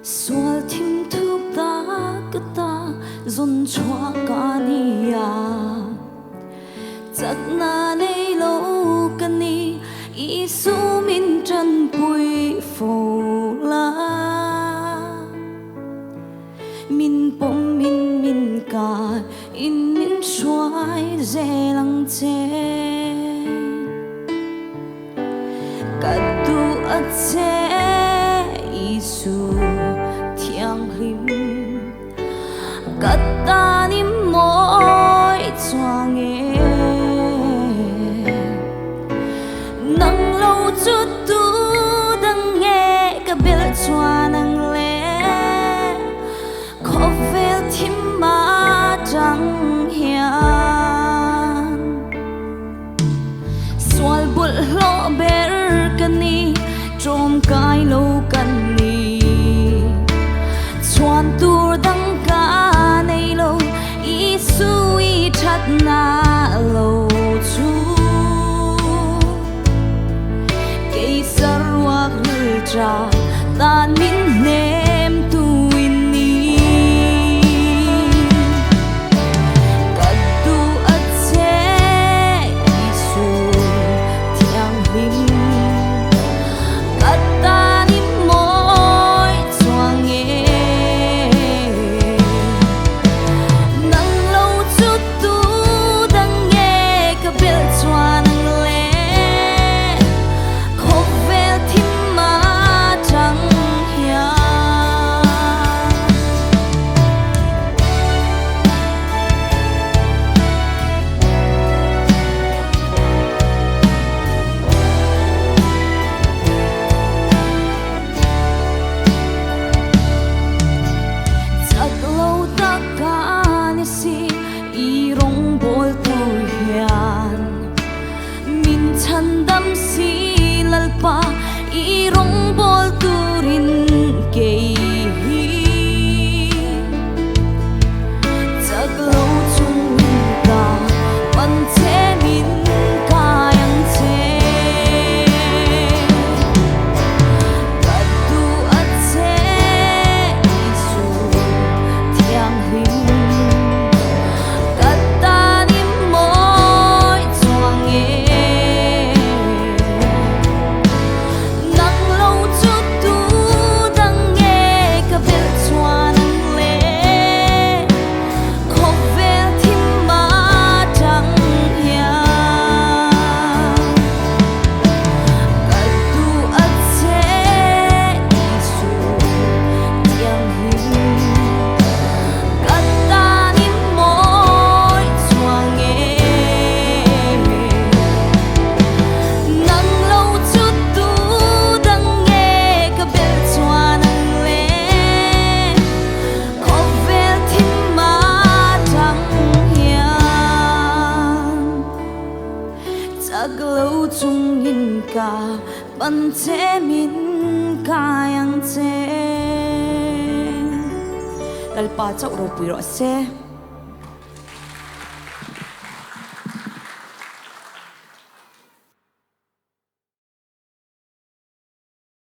Sual thim thuk tak ata zawn chhuah ka ni a, chakna nei lo ka ni, Isu min tanpui fo la. Min pawm in min kai in min hruai zel ang che. Ka duh a che Isu thianghlim, ka tan i mawi chuang e. Nang lo chu tu dang nge ka belh chuan ang le, khawvel thim atang hian. Sual bawlhhlawh ber ka ni, ṭawmkai lo kan ni. Chhuan tur dang ka nei lo, Isu i ṭhatna lo chu. Kei saruak rilṭa tan min hnem tu in ni. Ka duh a che Isu thianghlim, ka tan i mawi chuang e. Nang lo chu tu dang nge ka belh chuan ang le, khawvel thim atang hian. Chak lo tak ka ni si i rawngbawl tur hian, min chhandam si Lalpa i rawngbawl turin kei hi. Chak lo chungin ka pan che min kai ang che. Ka duh a che Isu thianghlim, ka tan i mawi chuang e. Nang lo chu tu dang nge ka belh chuan ang le, khawvel thim atang hian. Ka duh a che Isu thianghlim, ka tan i mawi chuang e. Nang lo chu tu dang nge ka belh chuan ang le, khawvel thim atang hian. Chak lo chungin ka pan che min kai ang che. Lalpa chauh ropui rawh se.